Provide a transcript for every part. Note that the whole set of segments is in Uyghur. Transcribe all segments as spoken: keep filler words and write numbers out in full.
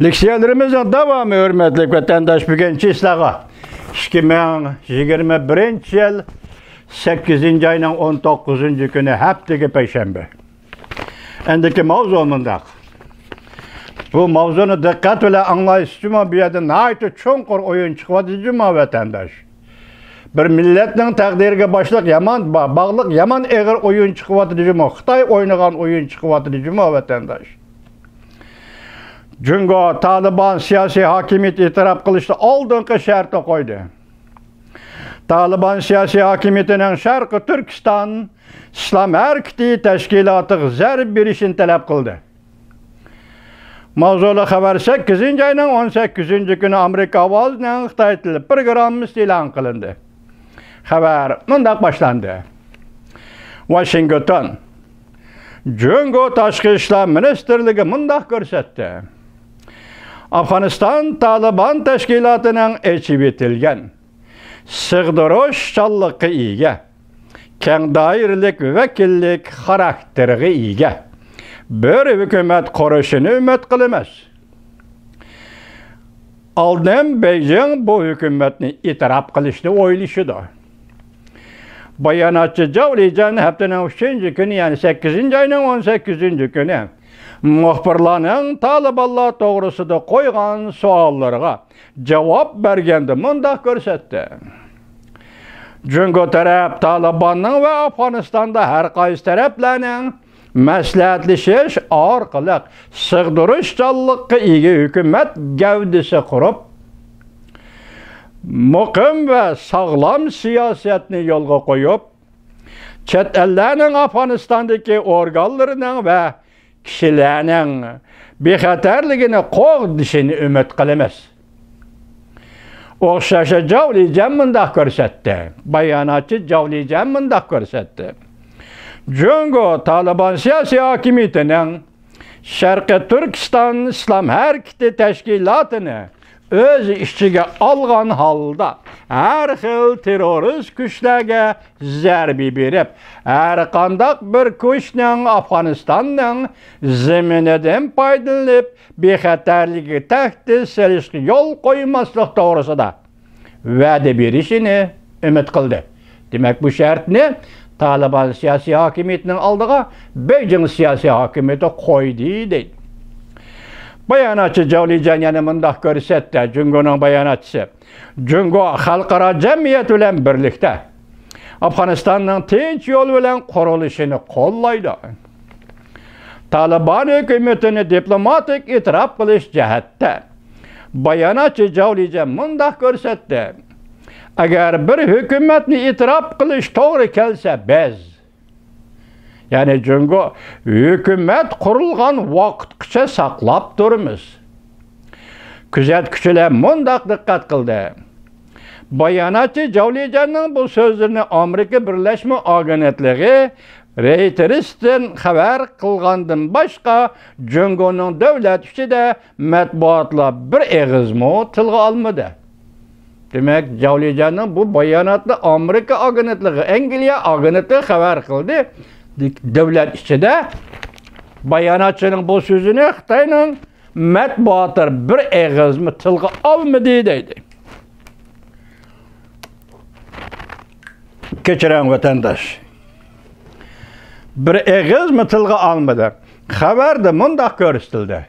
لېكسىيەلىرىمىزنىڭ داۋامى، ھۆرمەتلىك ۋەتەنداش، بۈگۈنچە سىلەرگە ئىككى مىڭ يىگىرمە بىرىنچى يىل سەككىزىنچى ئاينىڭ ئون توققۇزىنچى كۈنى، ھەپتىگە پەيشەنبە. ئەندىكى ماۋزۇ مۇنداق. بۇ ماۋزۇنى دىققەت بىلەن ئاڭلايسىز جۇمۇ، بۇ يەردە ناھايىتى چوڭقۇر ئويۇن چىقىۋاتىدۇ جۇمۇ، ۋەتەنداش. بىر مىللەتنىڭ تەقدىرىگە باشلىق يامان، با-، باغلىق يامان ئېغىر ئويۇن چىقىۋاتىدۇ جۇمۇ، خىتاي ئوينىغان ئويۇن چىقىۋاتىدۇ جۇمۇ، ۋەتەنداش. جۇڭگو تالىبان سىياسىي ھاكىمىيىتى ئېتىراپ قىلىشتا ئالدىنقى شەرتنى قويدى. تالىبان سىياسىي ھاكىمىيىتىنىڭ شەرقىي تۈركىستان ئىسلام ھەرىكىتى تەشكىلاتىغا زەربە بېرىشىنى تەلەپ قىلدى. ماۋزۇلۇق خەۋەر سەككىزىنچى ئاينىڭ ئون سەككىزىنچى كۈنى ئامېرىكا ئاۋازىنىڭ خىتاي تىلى پروگراممىسىدا ئېلان قىلىندى. خەۋەر مۇنداق باشلاندى. ۋاشىنگتون. جۇڭگو تاشقى ئىشلار مىنىستىرلىكى مۇنداق كۆرسەتتى. ئافغانىستان تالىبان تەشكىلاتىنىڭ ئېچىۋېتىلگەن، سىغدۇرۇشچانلىققا ئىگە، كەڭ دائىرىلىك ۋەكىللىك خاراكتېرىغا ئىگە بىر ھۆكۈمەت قۇرۇشىنى ئۈمىد قىلىمىز. ئالدىن بېيجىڭ بۇ ھۆكۈمەتنى ئېتىراپ قىلىشنى ئويلىشىدۇ. باياناتچى جاۋ لىجەن ھەپتىنىڭ ئۈچىنچى كۈنى، يەنى سەككىزىنچى ئاينىڭ ئون سەككىزىنچى كۈنى مۇخبىرلارنىڭ تالىبانلار توغرىسىدا قويغان سوئاللىرىغا جاۋاب بەرگەندە مۇنداق كۆرسەتتى. جۇڭگو تەرەپ تالىباننىڭ ۋە ئافغانىستاندا ھەر قايسى تەرەپلەرنىڭ مەسلىھەتلىشىش ئارقىلىق سىغدۇرۇشچانلىققا ئىگە ھۆكۈمەت گەۋدىسى قۇرۇپ، مۇقىم ۋە ساغلام سىياسەتنى يولغا قويۇپ، چەت ئەللەرنىڭ ئافغانىستاندىكى ئورگانلىرىنىڭ ۋە كىشىلەرنىڭ بىخەتەرلىكىنى قوغدىشىنى ئۈمىد قىلىمىز. ئوخشاشلا جاۋ لىجەن مۇنداق كۆرسەتتى. باياناتچى جاۋ لىجەن مۇنداق كۆرسەتتى. جۇڭگو تالىبان سىياسىي ھاكىمىيىتىنىڭ شەرقىي تۈركىستان ئىسلام ھەرىكىتى تەشكىلاتىنى ئۆز ئىچىگە ئالغان ھالدا ھەر خىل تېررورىست كۈچلەرگە زەربە بېرىپ، ھەر قانداق بىر كۈچنىڭ ئافغانىستاننىڭ زېمىنىدىن پايدىلىنىپ، بىخەتەرلىكىگە تەھدىت سېلىشقا يول قويماسلىق توغرىسىدا ۋەدە بېرىشىنى ئۈمىد قىلدى. دېمەك، بۇ شەرتنى تالىبان سىياسىي ھاكىمىيىتىنىڭ ئالدىغا بېيجىڭ سىياسىي ھاكىمىيىتى قويدى، دەيدۇ. باياناتچى جاۋ لىجەن يەنە مۇنداق كۆرسەتتى، جۇڭگونىڭ باياناتچىسى. جۇڭگو خەلقئارا جەمئىيەت بىلەن بىرلىكتە ئافغانىستاننىڭ تىنچ يول بىلەن قۇرۇلۇشىنى قوللايدۇ. تالىبان ھۆكۈمىتىنى دىپلوماتىك ئېتىراپ قىلىش جەھەتتە باياناتچى جاۋ لىجەن مۇنداق كۆرسەتتى. ئەگەر بىر ھۆكۈمەتنى ئېتىراپ قىلىش توغرا كەلسە، بىز، يەنى جۇڭگو، ھۆكۈمەت قۇرۇلغان ۋاقىتقىچە ساقلاپ تۇرىمىز. كۆزەتكۈچىلەر مۇنداق دىققەت قىلدى. باياناتچى جاۋ لىجەننىڭ بۇ سۆزلىرىنى ئامېرىكا بىرلەشمە ئاگېنتلىقى رېيتېرستىن خەۋەر قىلغاندىن باشقا، جۇڭگونىڭ دۆلەت ئىچىدە مەتبۇئاتلار بىر ئېغىزمۇ تىلغا ئالمىدى. دېمەك، جاۋ لىجەننىڭ بۇ باياناتنى ئامېرىكا ئاگېنتلىقى، ئەنگلىيە ئاگېنتلىقى خەۋەر قىلدى. دۆلەت ئىچىدە باياناتچىنىڭ بۇ سۆزىنى خىتاينىڭ مەتبۇئاتلىرى بىر ئېغىزمۇ تىلغا ئالمىدى، دەيدۇ. كەچۈرۈڭ، ۋەتەنداش. بىر ئېغىزمۇ تىلغا ئالمىدى. خەۋەردە مۇنداق كۆرسىتىلدى.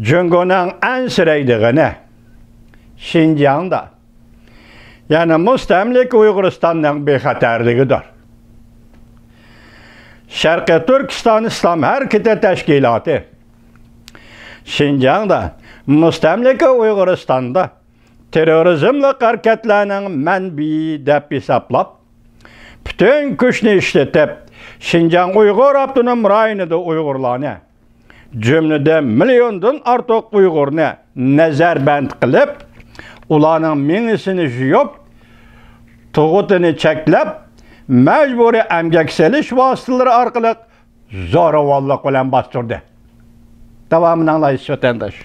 جۇڭگونىڭ ئەنسىرەيدىغىنى شىنجاڭدا، يەنى مۇستەملىكە ئۇيغۇرىستاننىڭ بىخەتەرلىكىدۇر. شەرقىي تۈركىستان ئىسلام ھەرىكىتى تەشكىلاتى شىنجاڭدا، مۇستەملىكە ئۇيغۇرىستاندا تېررورىزملىق ھەرىكەتلەرنىڭ مەنبىيى دەپ ھېسابلاپ، پۈتۈن كۈچنى ئىشلىتىپ، شىنجاڭ ئۇيغۇر ئاپتونوم رايونىدا ئۇيغۇرلارنى، جۈملىدىن مىليوندىن ئارتۇق ئۇيغۇرنى نەزەربەند قىلىپ، ئۇلارنىڭ مېڭىسىنى يۇيۇپ، تۇغۇتىنى چەكلەپ، مەجبۇرىي ئەمگەك سېلىش ۋاسىتىلىرى ئارقىلىق زوراۋانلىق بىلەن باستۇردى. داۋامىنى ئاڭلايسىز، ۋەتەنداش.